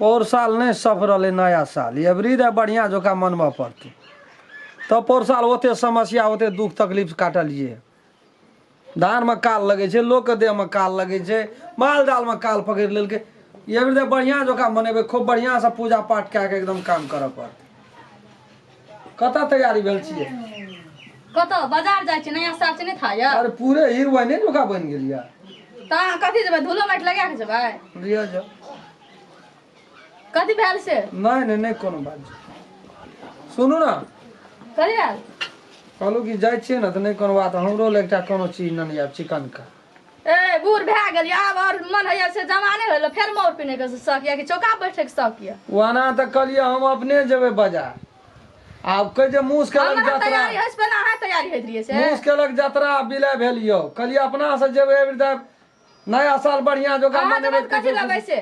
पौर साल नहि सफरलै नया साल एबरी तऽ बढ़िआँ जकाँ मनबऽ पड़तै तब पौर साल ओते समस्या ओते दुःख तकलीफ काटलियै धानमे काल लगै छै लोकके देहमे काल लगै छै माल जालमे काल पकड़ि लेलकै एबरी तऽ बढ़िआँ जकाँ मनेबै खूब बढ़िआँसँ पूजा पाठ कए कऽ एकदम काम करऽ पड़तै कतऽ तैयारी भेल छियै कतऽ बाजार जाइ छियै नया साल छै नहि था यऽ अरे पूरे हीरोइने जकाँ बनि गेलियै तऽ अहाँ कथी जेबै धूलो माटि लगा के जेबै लिअ जाउ कथी भेल से नहि नहि नहि कोनो बात छै सुनू ने कथी भेल कहलहुँ कि जाइ छियै ने तऽ नहि कोनो बात हमरो लए एकटा कोनो चीज नेने आयब चिकनके ए बूढ़ भए गेल आब और मन होइया से जमाने होइल फेर मोर पीने के शौक यऽ कि चौका बैठे के शौक यऽ ओना तऽ कहलियै हम अपने जेबै बाजार आब कहै जे मूस केलक हमरा जतरा तैयारी होइस पहिले अहाँ तैयारी होइत रहियै से मूस केलक जतरा बिलाय भेल यौ कहलियै अपना से जेबै एहि बेर नया साल बढ़िया जोका अहाँ मनेबै जेबै तऽ कथी लेबै से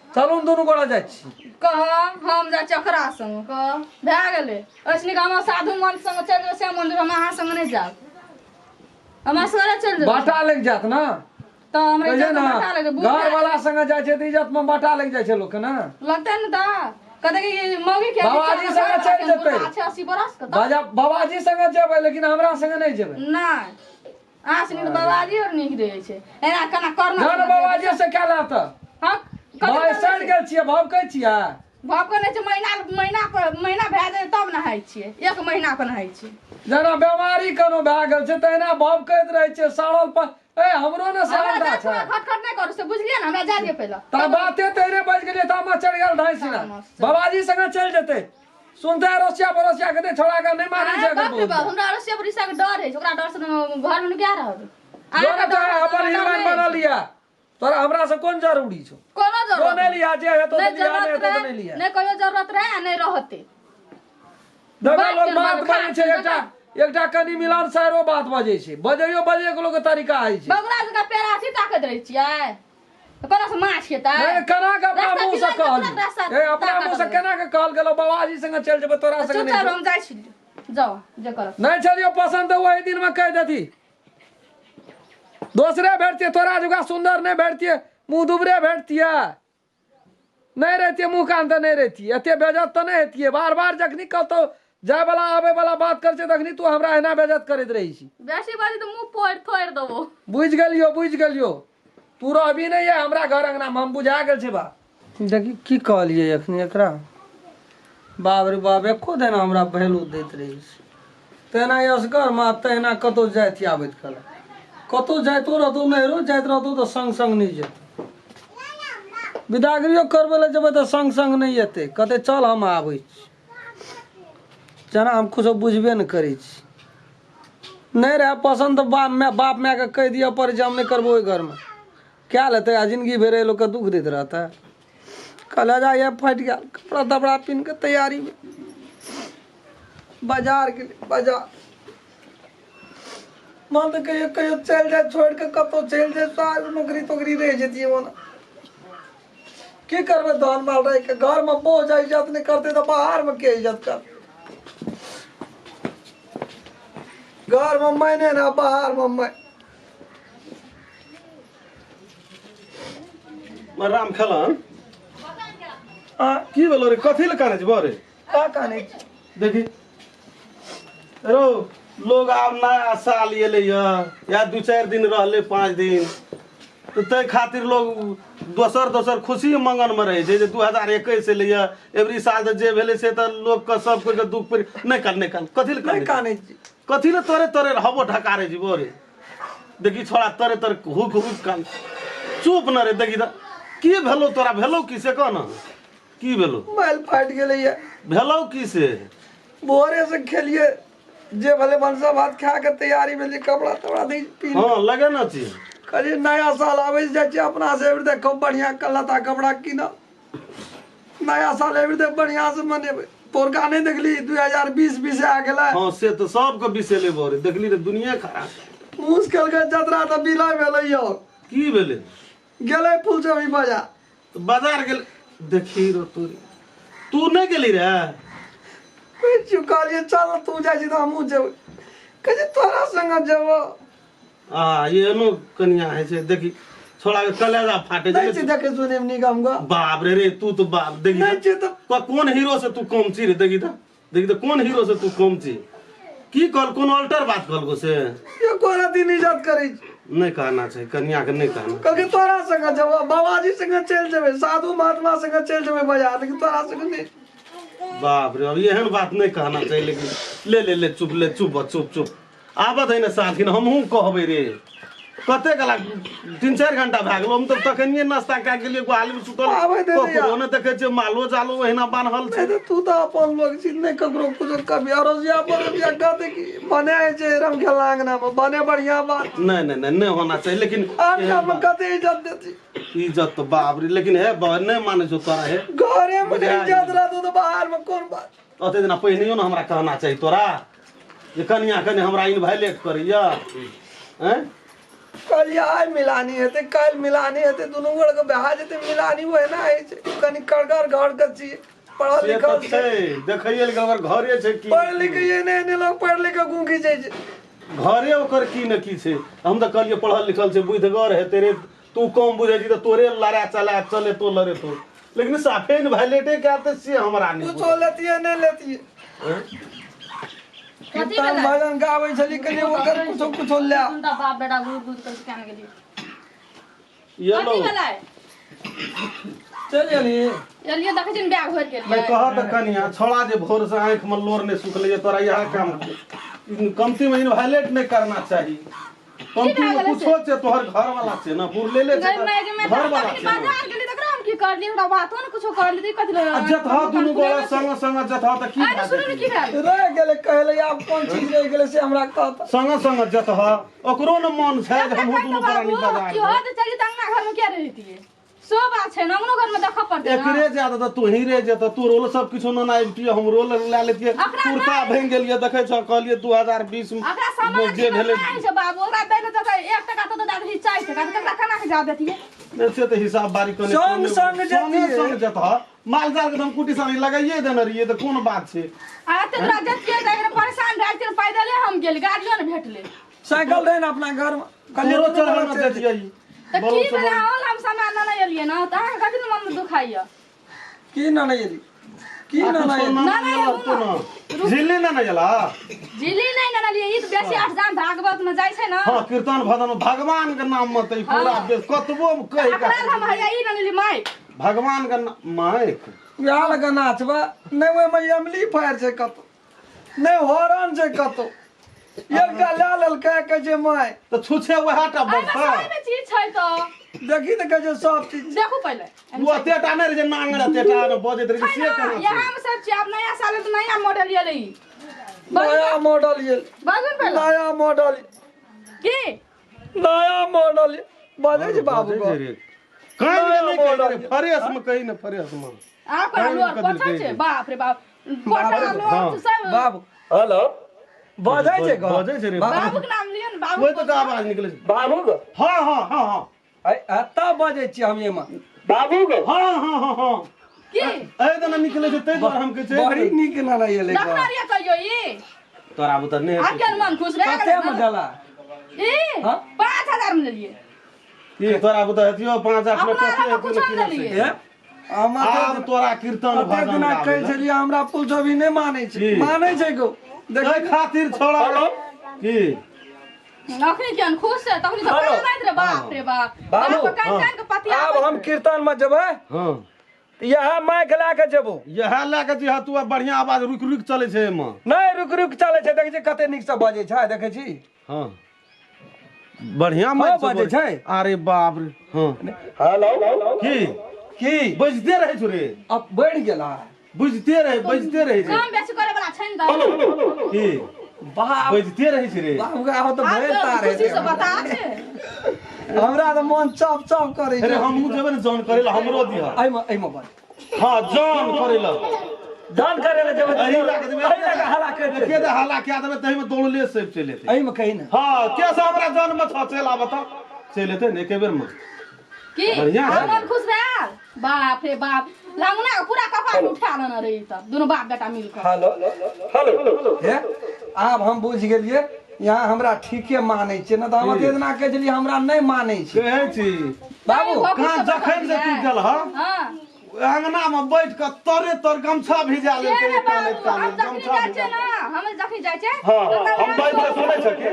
चलू ने दुनू गोरा जाइ छी कह हम जाइ छी ओकरा संग कह भए गेलै ओहिसँ नीक हम साधु मन संग चलि जेबै श्याम मन्दिर हम अहाँ संग नहि जायब हम असगरे चलि जेबै बाटा लागि जायत ने तऽ हमरा कहै छै इज्जत ने बाटा लगे बूढ़ घर वाला संगे जाइ छै तऽ इज्जत में बाटा लागि जाइ छै लोकके ने लगतै ने तऽ कहतै कि मौगी के बाबाजी संगे चलि जेतै। छै 80 बरस के तऽ बाजा बाबाजी संगे जेबै लेकिन हमरा संगे नहि जेबै नहि अहाँ से नीक बाबाजी और नीक रहै छै एना केना करना जान बाबाजी से क्या लात हँ कथी भाई करबै सड़ से? गेल छियै भाव कहै छियै भाव कहने छै महीना महीना पर महीना भए जाइ तब नहाय छियै एक महीना पर नहाय छियै जेना बेमारी कोनो भए गेल छै तहिना भाव कहैत रहै छै सड़ल पर ए हमरो ने हमरा सरलता जाय छै पूरा खटखट नहि करू से बुझलियै ने हमरा जाय दिअ पहिले ता बाते तैरे बज गेलियै तामा चढ़ि गेल धाँसिना बाबाजी संगे चलि जेतै सुनते अड़ोसिया पड़ोसिया के छोड़ा के नहि मानै छै अरे बाप रे बाप हमरा अड़ोसिया पड़ोसिया के डर है ओकरा डर से हम घर में नुका रहब जो ने तोरा अपन हीरोइन बनल लिया तोरा हमरा से कोन जरूरी छौ कोनो जो जरूरत नहि लिया जे हेतौ नहीं तऽ लिया नहि जरूरत हेतौ तऽ रहे नहि लिया नहीं कहियो जरूरत रहे आ नहीं रहते देखो बात लोग के बात मार बजै छै खा- एकटा एकटा कनि मिलान सारो बात बजै छै बजैयो बजै के लोक के तरीका होइ छै बगुला जकाँ पेड़ा छी ताकत रहै छियै तऽ कोना से माछ खेतै नहि केना के अपना रास्ता मुँह से पिलाइ तऽ कहल तुरंत रास्ता ए अपना ताकत मुँह से रहबै। केना के कहल गेलो बाबाजी संगे चलि जेबै तोरा संगे चुपचाप नहि हम जाइ छी जाओ जे करब नहि छलियो पसंद तऽ ओहि दिन में कहि देती दोसरे भेटतियै तोरा जुगा सुंदर नहि भेटतियै मुँह दुबरे भेटतियै नहि रहितियै मुँह कान तऽ नहि रहितियै एते बेजत तऽ नहि हेतियै बार बार जखनी कतहु जायवला आबैवला बात करै छै तखनी तू हमरा एना बेजत करैत रहै छी बेसी बाजी तऽ मुँह फोड़ि थोड़ि देबो बुझि गेलियो बुझि गेलियो तू रहबी नहि यऽ हमरा घर अङ्गनामे हम बुझा गेल छै बात देखी की कहलियै एखनी एकरा बाप रे बाप एको दिन हमरा वैल्यू दैत रहै छै तहिना असगरमे आ तहिना कतहु जाइत आबैत कला कतहु जाइतो रहतौ नैहरो जाइत रहतौ तऽ सङ्ग सङ्ग नहि जेतौ विदागरियो करबै लए जेबै तऽ सङ्ग सङ्ग नहि एतै कहतै चल हम आबै छी जेना हम किछो बुझबे नहि करै छी नहि रहए पसन्द तऽ बाप माय बाप मायके कहि दिअ पड़ै छै हम नहि करबो ओहि घरमे कए लेतै आ जिनगी भरि एहि लोकके दुःख दैत रहतै कहले जा फाटि गेल कपड़ा तपड़ा पिन्ह कऽ तैयारी बाजार गेलै बाजार मन तऽ कहियो कहियो चलि जाय छोड़ि कऽ कतहु चलि जाय सार नौकरी तोकरी रहि जैतियै ओना की करबै धन माल रहि कऽ घरमे बोझ इज्जत नहि करतै तऽ बाहरमे के इज्जत करतै घरमे मायने ने बाहरमे मैं राम खेलन आ की भेलो रे कथी लए कानै छी बरे का कानै छी देखी रो लोग आब नया साल एलै या दू चारि दिन रहलै पाँच दिन तऽ ताहि खातिर लोग दोसर दोसर खुशी मंगनमे रहै छै जे 2021 एलै एवरी साल तऽ जे भेलै से तऽ लोकके सब कोइके दुःख पड़ि नहि कान नहि कान कथी लए नहि कानै कानै छी कथी लए तोरे तोरे हबो ढकारे छी बोरे देखी छोड़ा तोरे तोरे हुक हुक कान चुप न रे देखी तऽ की भेलो तोरा भेलो की से कह न की भेलो मोबाइल फाटि गेलैए भेलो की से भोरे से खेलिए जे भले भनसा भात खा के तैयारी भेलिए कपड़ा तपड़ा दै पी हाँ लगे न छी कहलिए नया साल आबै जाइ छै अपना से एबरी तऽ खूब बढ़िया लत्ता कपड़ा कीनब नया साल एबरी तऽ बढ़िया से मनेबै पोरका नहि देखली 2020 बीस आ गेलै हाँ से तऽ सबके बिसेले बोरे देखली रे दुनिया खराब मुश्किल के जतरा तऽ बिलय भेलै यौ की भेलै गेलै फुलचौकी बाजार तऽ बाजार गेल देखी रो तोरी तू नहि गेली रे कहै छियौ कहलियै चल तू जाइ छी तऽ हमहूँ जेबै कहै छै तोरा संगे जेबो आ एहनो कनिया होइ छै देखी छोड़ा के कलेजा फाटे नहीं छै देखे सुने में नीक हमको। बाप रे रे तू तो बाप देखी नहीं छै तऽ कोन हीरो से तू कम छी रे देखी त देखी त कोन हीरो से तू कम छी की कहल कोन अल्टर बात कहलको से एको रति इज्जत करै छै। नहीं कहना छै कनिया के नहीं कहना। कहलकै तोरा संगे जब बाबाजी संगे चलि जेबै, साधु महात्मा संगे चलि जेबै बाजार, लेकिन तोरा संगे नहि। बाप रे अब एहन बात नहीं कहना चाहिए, लेकिन ले ले ले चुप ले चुप चुप चुप आबत है ने साथिन हमहूँ कहबै रे कते कला 3-4 घंटा भए गेल हम तऽ तखनिये नाश्ता कए गेलियै गोहाली मे सुतल आबै दे ने ककरो ने देखै छियै मालो जालो ओहिना बान्हल छै। नहि तऽ तू तऽ अपन लोग छी, नहि ककरो कुछो कभी अड़ोसिया पड़ोसिया कहते कि बने होइ छै रम खेला अंगना मे बने बढ़िया बात। नहीं नहीं नहीं नहीं होना चाहिए, लेकिन आन गाम मे कते इज्जत देती इज्जत तो बाप रे, लेकिन हे नहीं मानै छौ तोरा हे घरे मे इज्जत रहतो तऽ बाहर मे कोन बात। ओते दिना पहिनैयो ने हमरा कहना चाही तोरा जे कनिया कनि हमरा इनवाइलेट करैया हैं। कहलियै आइ मिलानी हेतै काल्हि मिलानी हेतै, दुनू गोड़ के भए जेतै मिलानी, ओहिना होइ छै कनि कड़गर घर के छियै, पढ़ल से लिखल तऽ छै देखैये लए ओकर घरे छै की पढ़ लिख एने एने लोग पढ़ लिख के गुँ घिचै छै घरे ओकर की ने की छै। हम तऽ कहलियै पढ़ल लिखल छै बुधिगर हेतै रे, तू कम बुझै छी तऽ तोरे लड़ा चला चले तो लड़े तो, लेकिन साफे ने भाइलेटे कए तऽ से हमरा नहि कुछो लेतियै नहि लेतियै। कथी कीर्तन भेलै? भजन गाबै छली कनि ओकर कुछो कुछो लए। सुनता बाप बेटा घूर घूर कर केना गेलियै। ये लो कथी भेलै? चलि एली एलियै देखै छियै ने बैग भरि मैं गेलियै। कह तऽ कनिया छोड़ा जे भोर से आँखि में लोर नहीं सुखलै तोरा इएह काम कमती में इनवायलेट नहीं करना चाही। कमती में कुछो छै तोहर घर वाला छै ना बुर ले ले छै गई मैं जे मैं घर वाला तखनी छै ना। बाजार गेली तकरा हम की करली, ओकरा बातो ने कुछो करली कथी लए। आ जतह दुनू गोला संग संग जतह तऽ की आइ तऽ सुनू ने की भेल रहि गेलै कहलै आब कोन चीज रहि गेलै से हमरा कहता। संग संग जतह ओकरो ने मन छै जे हमहूँ दुनू प्राणी बाजार की हो तऽ चलि तऽ अंगना घर में किया रहितियै, सो बात छै ने अंगनो घर में देखऽ पड़तै ने। एकरे ज्यादा तऽ तोही रे जेतऽ तू रोल सब किछो न आबितियै हम रोल लए लेतियै। अकरा कुर्ता भांगि गेलियै देखै छह कहलियै 2020 में अकरा सामान जे भेलै नहि छै बाबू, ओकरा दै लए तऽ 1 टका तऽ दए दही 4 टका तऽ ककरा केना के जा देतियै। नहि से तऽ हिसाब बारी कने संग संग संगे जतियै। संग जतह माल जाल के तऽ हम कुटी सानी लगाइए देने रहियै तऽ कोन बात छै। आ एते दूरा जतियै तऽ एकरा परेशान भए गेलियै, पैदले हम गेली गाड़ियो ने भेटलै। साइकिल रहै ने अपना घर में कहलियै तोरो दुनू चढ़ल गोरा न चलि जतियै। तऽ की भेलै आउल हम सामान नेने एलियै ने तऽ अहाँके कथी मन दुखाइया। की नेने एली की नेने एली? ना, ना, ना, झिल्ली ने गेला झिल्ली नहि नेने ई तऽ बेसी 8 जाम भागवत में जाइ छै ने। हाँ कीर्तन भजन भगवान के नाम में तऽ ई पूरा देश कतबो कहि अकरा हम हैया ई नेने माइक भगवान के माइक उएह लग नाचबा नहि, ओहिमे एमली फायर छै कतौ नहि हॉर्न छै कतौ, एकटा लए लेलकै कहै छै माइक तऽ छुछे वएह टा एहिमे बजतै। सही चीज छै तऽ देखी तऽ कहै छै सब चीज देखू पहिले ओ एतेटा नहि रहै छै नांगर एतेटा ने बजैत रहै छै से केना छै? यहाँ में सब चीज आब नया साल में नया मॉडल एलै ई। नया मॉडल ये बाजू ने पहिले नया मॉडल की नया मॉडल बजै छै बाबू बजै को छै रे। कहीं नहि कहि रे, फ्रेश में कही ने फ्रेश में आप लोर पोछा छै बाप रे बाप पोछा लोर सब बाबू हेलो बजै छै गो बजै छै रे। बाबू के नाम लिअ ने बाबू ओहि तऽ आवाज निकलै छै। बाबू गो हाँ हाँ हाँ हाँ एतऽ बजै छियै हम एहिमे बाबू गो हाँ हाँ हाँ हाँ की एहि दना निकलै छै ताहि दुआरे हम कहै छै बड़ी नीक ना एलै गो। देखना रिया कहियो ई तोरा आब तऽ नहि आब के मन खुश रह कते में देला ई हाँ? 5000 में लेलिए की तोरा आब तऽ हेतियो 5 8 में अपना कते आब हेतै कुछो ने नहि की लेलिए। हे हम आब तोरा कीर्तन कते भजन दिना गाबै कहै लए। छलियै हमरा पुलिस अभी नहि मानै छै की? मानै छै गो ताहि देखी खातिर छोड़ा की अखनी केहन खुश छै तखनी तऽ हेलो। कानैत रे बाप रे बाप बाबू, बाप कान कान के पतिया आब हम कीर्तन में जेबै हाँ इएह माइक लए के जेबो इएह लए के जे तू बढ़िया आवाज रुकि रुकि चलै छै एहिमे नहि रुकि रुकि चलै छै देखै छी कते नीकसँ बजै छै देखै छी हाँ बढ़िया माइक से बजै छै। अरे बाप रे हाँ हेलो की की बजते रहै छौ रे अब बढ़ि गेला बुझते रहे बजते रहे छै काम बेसी करे वाला छै ने तऽ की बाप बजते रहे छै रे बाप गे आब तऽ आब भरि तऽ तार खुशी से हेतै बता छै हमरा तऽ मन चप चप करै अरे छै हमहूँ जेबै ने जॉन करे ला हमरो दिह एहिमे एहिमे बज हाँ जॉन करे ला जॉन करे ला जेबै एही लए के जेबै एही लए के हल्ला करि के दे हल्ला कए देबै तहीमे दौड़ले सब चलि एतै एहिमे कही ने हाँ के से हमरा जॉन में छ चलि आबऽ तऽ चलि एतै ने एके बेर में की बढ़िया है। मन खुश भेल बाप रे बाप लंगना के पूरा कपार उठा लेने रही तब दुनू बाप बेटा मिल कऽ हेलो हेलो हे आब हम बुझि गेलियै यहाँ हमरा ठीके मानै छै न तऽ हम एते दिना कहै छलियै हमरा नहि मानै छै। कहै छी बाबू कहाँ जखन से तू गेल हँ हाँ अंगना में बैठ के तरे तर गमछा भिजा से लेलकै ने कानैत बाबू हम कानैत जखनी गमछा जाइ छियै भिजा ना हम जखनी जाइ छियै हाँ हम बैठ के सुनै छकी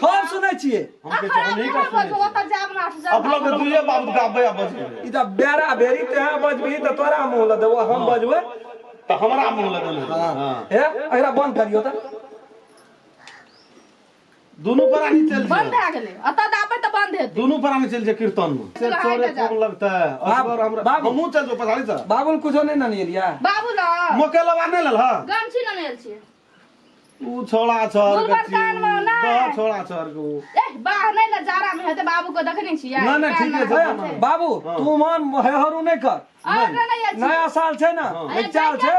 खूब सुनै छियै। हम कहै छी हम नहीं का सुनै छी। ओतऽ जाब ना अपनो के दुइये बाबू गाबै आ बजबै। ई तऽ बेरा बेरी तें बजबही तऽ तोरा मुँह लग देबो हम बजबै तऽ हमरा मुँह लगल हाँ हे एकरा बंद करियौ तऽ दुनू प्राणी चलि बंद जाए भए गेलै अतऽ दाबै तऽ बंद हेतै। दुनू प्राणी चलि जाए कीर्तन में से चोरे कम लगता है असगर हमरा बाबू। हमहूँ चल जो पछाड़ी से। बाबुल कुछो नहीं ना लिया। बाबू ल मोकेलवा नहीं लेल हाँ गमछी न लेल छियै। उ छोड़ा छर के गुलबर कान में ना। दह छोड़ा छर के उ ए बाह नहीं ल जाड़ा में हेतै बाबू के देखने छियै। ना, ना, ठीक है, हे, बाबू तू मन हेहरू नहीं कर। और नहीं आयल छियै। नया साल छै ना एक चाल छै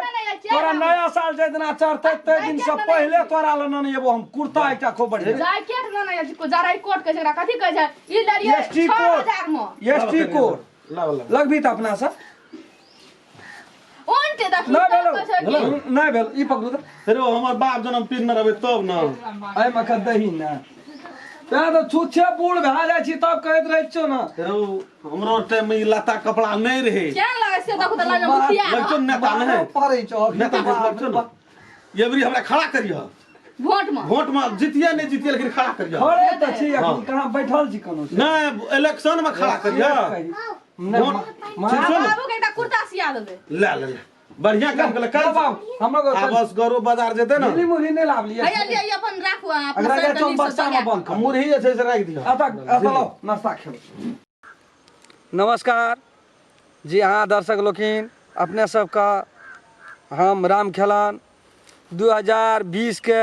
तोरा नया साल जे दिना चढ़तै तै दिन से पहिले तोरा लग ने एबो हम कुर्ता एकटा खूब बढ़िया जैकेट न नहि आयल छै जाड़ा कोट कहै छै एकरा कथी कहै छै ई लेलियै एसटी कोट 6000 में एसटी कोट लाव लाव लगबी तऽ अपना से उनटे देखी नहि तऽ कहै छै भेल कि नहि भेल ई पकड़ू तऽ फेर हमर बाप जनम पीन रहबै तब न एहिमे के दही ने तें तऽ छुच्छे बूढ़ भए जाइ छी तब कहैत रहै छियौ ने। फेर हमरो टाइम में ई लत्ता कपड़ा नहीं रहे। केहन लगै से देखू तऽ लगै मुखिया लगछौ नेता नहीं पड़ै छौ अभी नेता तऽ बाप लगछौ रे न बाप। ये बरी हमरा खड़ा करियह वोट में वोट में जितिए नहीं जितिए लेकिन खड़ा करियह। खड़े तऽ छी अखन कहाँ बैठल छी कोनो से। नहीं इलेक्शन में खड़ा करियह। नहि, वोट ठीक छौ ने? बाबू के एकटा कुर्ता सिया देबै। ले ले ले बढ़िया काम केलक बाबू हमरो आब असगरो बाजार जेतै ने मुरही मुरही नहि लाबलियै। हैया लिअ ई अपन राखू अहाँ अपन एकरा सर के कनी बस्ता में बंद कर। मुरही जे छै से राखि दिअ। अतः अतः लाउ नाश्ता खेबै। नमस्कार जी हाँ दर्शक लोकिन अपने सबके हम राम खेलन 2020 के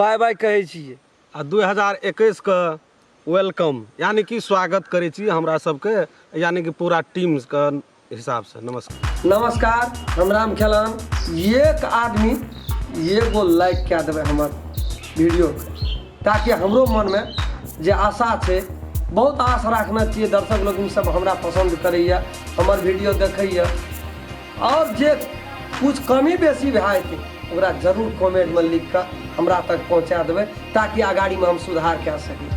बाय बाय कहै छियै आ 2021 के welcome यानी कि स्वागत करै छी हमरा सबके यानी कि पूरा टीम के हिसाब से। नमस्कार। नमस्कार हम राम खेलन। एक आदमी एगो लाइक कए देबै हमर वीडियो के ताकि हमरो मनमे जे आशा छै बहुत आश राखने छियै दर्शक लोकिन सब हमरा पसन्द करैए हमर वीडियो देखैए और जे कुछ कमी बेसी भए जेतै ओकरा जरूर कमेंटमे लिख कऽ हमरा तक पहुँचा देबै ताकि अगाड़ीमे हम सुधार कए सकी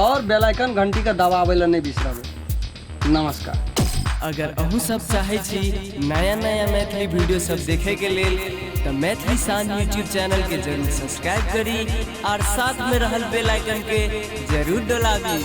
और बेल आइकन घंटीके दबाबै लए नहि बिसरबै। नमस्कार। अगर अहूँ सब चाहै छी नया नया मैथिली वीडियो सब देखे के लेल तऽ मैथिली शान यूट्यूब चैनल के जरूर सब्सक्राइब करी और साथ में रहल बेल आइकन के जरूर दबाबी।